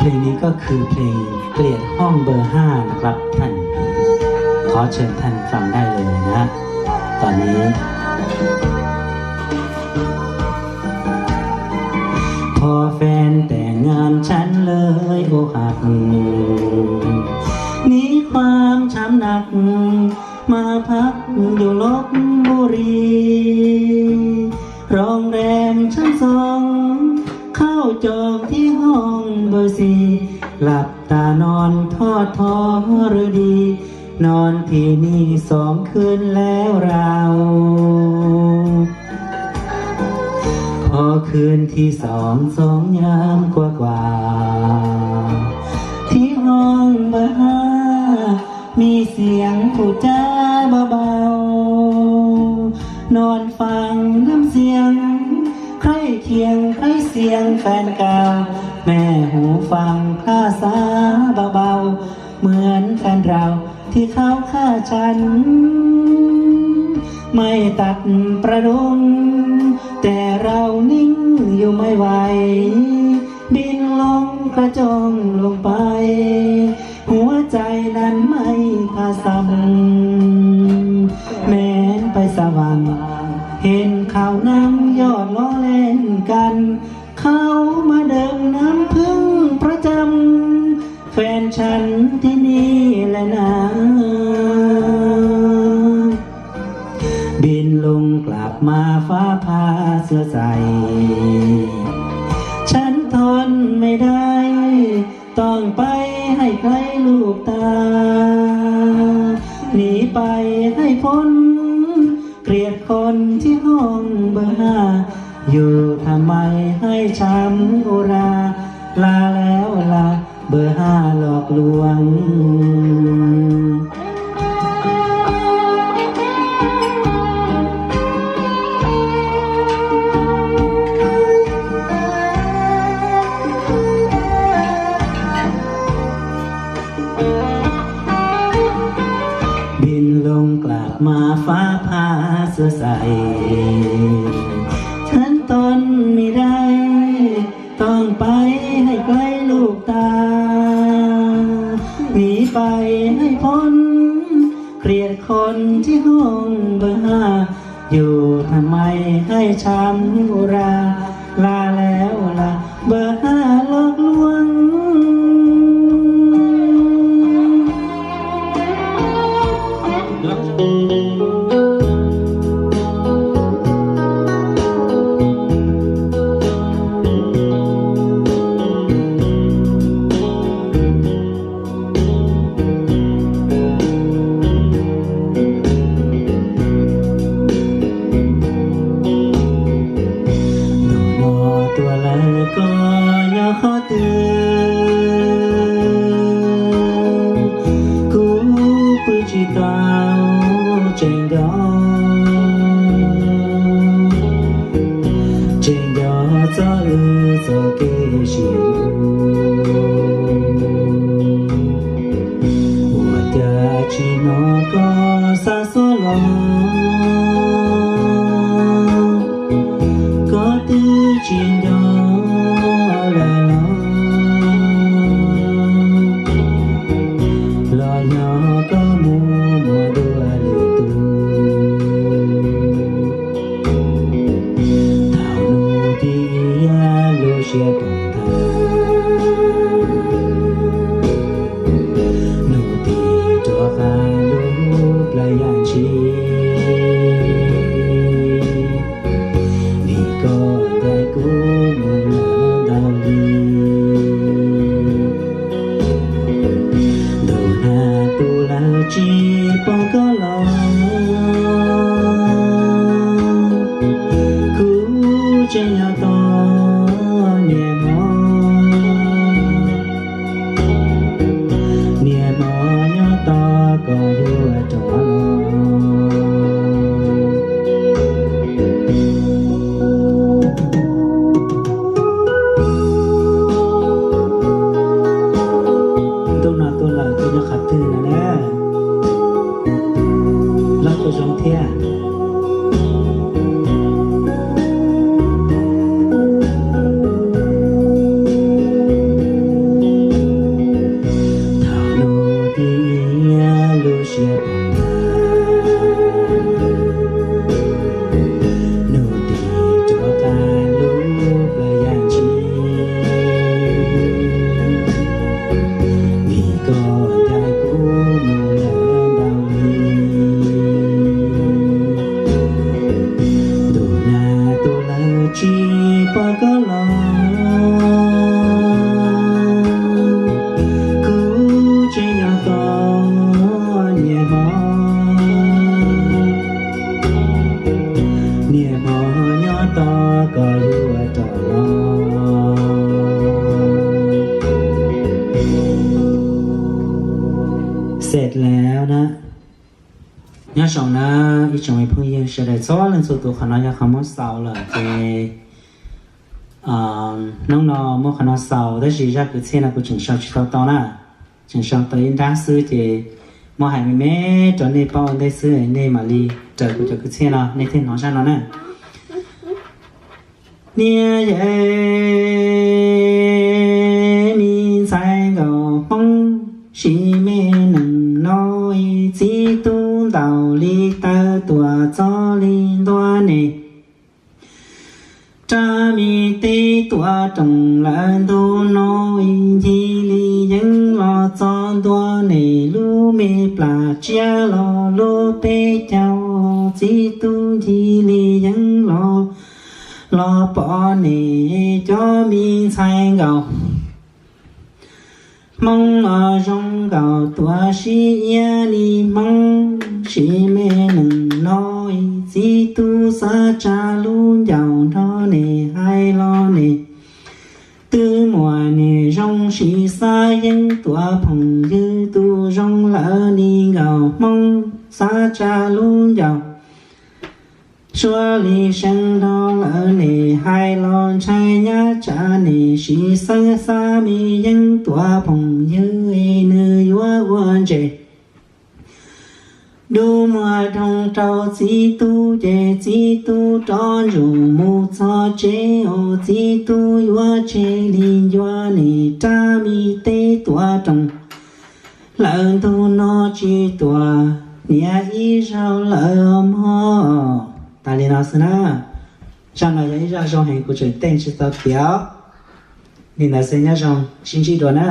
เพลงนี้ก็คือเพลงเกลียดห้องเบอร์ห้านะครับท่าน ขอเชิญท่านฟังได้เลยนะฮะ ตอนนี้ พอแฟนแต่งงานฉันเลยอกหัก มีความช้ำหนัก มาพักอยู่ลพบุรี โรงแรมชั้นสอง เข้าจองที่ห้องเบอร์สี่ หลับตานอนทอดทรดี นอนที่นี่สองคืนแล้วเรา พอคืนที่สอง สองยามกว่าๆ ที่ห้องเบอร์ห้า มีเสียงพูดจาเบาๆ นอนฟังน้ำเสียง ใคร่เคียงใคร่เสียงแฟนเก่า แม่หูฟังคลาสาเบาๆ เหมือนแฟนเราที่เขาฆ่าฉัน ไม่ตัดประดง แต่เรานิ่งอยู่ไม่ไหว บินลงกระจองลงไป หัวใจนั้นไม่ผาสำ แม้นไปสวรรค์ เห็นเขานั่งยอดล้อเล่นกัน เขามาดื่มน้ำผึ้งประจำ แฟนฉันที่นี่แหละนะ บินลงกลับมาฟ้าผ่าเสียใส ฉันทนไม่ได้ ต้องไปให้ไกลลูกตา หนีไปให้พ้น เกลียดคนที่ห้องเบอร์ห้า อยู่ทำไมให้ช้ำอุรา ลาแล้วลา เบอร์ห้าหลอกลวง บินลงกลับมาฟ้าผ่าสดใส ฉันทนไม่ได้ ต้องไปให้ไกลลูกตา หนีไปให้พ้น เกลียดคนที่ห้องเบอร์ห้า อยู่ทำไมให้ช้ำอุรา ลาแล้วลา เบอร์ห้าหลอกลวง Nub no tuaj lawm koj nyob qhov twg, kuv pw tsis tau tseem nco, tseem nco txog wb txoj kev sib hlub. Ua cas tsis hnov koj xa xov los, koj twb tsis nco lawm los, los yog koj mus muaj dua lwm tus. Thaum nub twb ib yam lub siab koom tag, nub twb rov qab lub plab yam ntshis, vim koj ncaim kuv mus lawm ntau li. Ntuj nag kuv lawv tsis pom koj los, kuv tseem nyob tos niaj hmo, niaj hmo nyob tos koj yuav rov los. Ntuj no tuaj lawm koj nyob qhov twg no na, loj kua zoo thiab. Xaus lawm na. Nyob zoo na ib tsoom phooj ywg sawv daws txhua leej txhua tus, qhov no yog qhov muab xaus lawm ces hnub no muab qhov no xaus, tab sis zaj kwv txhiaj no kuv tseem sau tsis tau tau na. Tseem sau tau ib nrab xwb ces muab hais me me rau nej paub ua ntej xwb, nej mam li raws kuv cov kwv txhiaj no nej thiaj hnov zaj no na. Niam yau, me ntxhais nkauj Hmoob, sim me neej no txiv tub ntaus li taw tuaj txog li ntua nes, rab me teb tuaj roos lawm ntug no, ncig li yeeb los txog ntua nes, lub me plas tsiab los lub peb caug, txiv tub ncig li yeeb los, los pom nes cov me ntxhais nkauj Hmoob los zoo nkauj tuaj sib iab li Hmoob, sim me neej no txiv tub xav tsa lub ncauj nrog nes hais los nes, twb muaj niam zoo sim xav yeeb tuaj phooj ywg, tus zoo lawm li nkauj Hmoob xav tsa lub ncauj suab li seev nrog lawm nes hais los ntshai nyab tsa nes, sim xav xav me yeeb tuaj phooj ywg, nws yuav ua ntses dub muag doog rau txiv tub ces txiv tub rov ntsum mus txog tsev os, txiv tub yuav tseg li ncua nes, rab me teb tuaj roos lawm ntug no tsis tuaj niam ib zaug lawm mog. Tas li no xwb na. Zaj no yog ib zaj zoo heev, kuv tseem tej tsis tau tiav. Li ntawd xwb, nyob zoo, sib ntsib dua na.